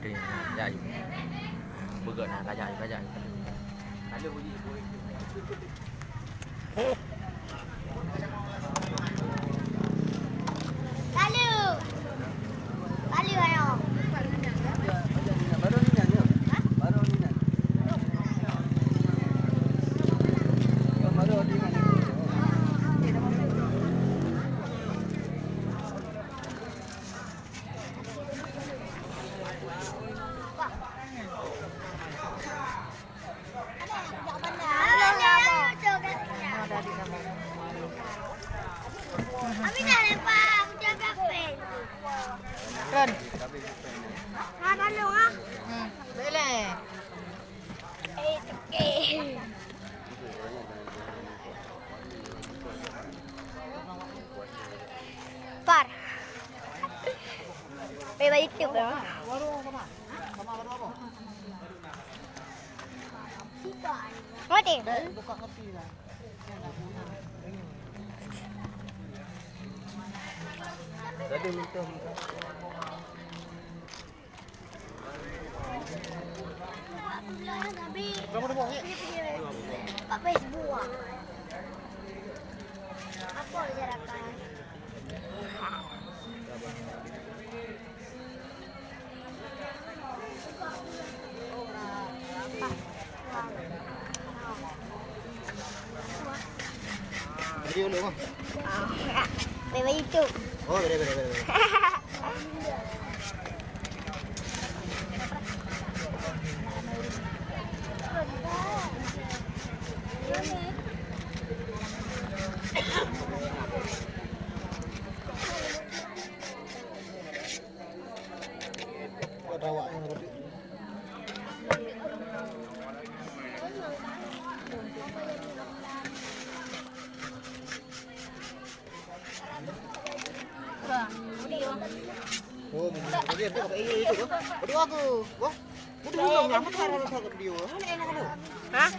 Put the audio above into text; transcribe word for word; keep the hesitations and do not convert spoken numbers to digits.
Tajak aju. Beugöt na, tajak aju, tajak aju. Lalu bunyi. Lalu. Lalu ayo. Baru ni nyan, ya? Baru ni nyan. Baru ni nyan. Kan? Hmm, boleh. Par. Payah YouTube lah. Mati. Tadi minta. Pak Facebook ah. Apa cara kan? Jadi dulu mah. Bebe YouTube. Oh, beda beda beda. Oh, betul. Jadi, itu pakai ini itu, kan? Aduh, aku. Wah. Udah, udah, udah. Apa cara nak pakai video? Mana enak ada? Hah?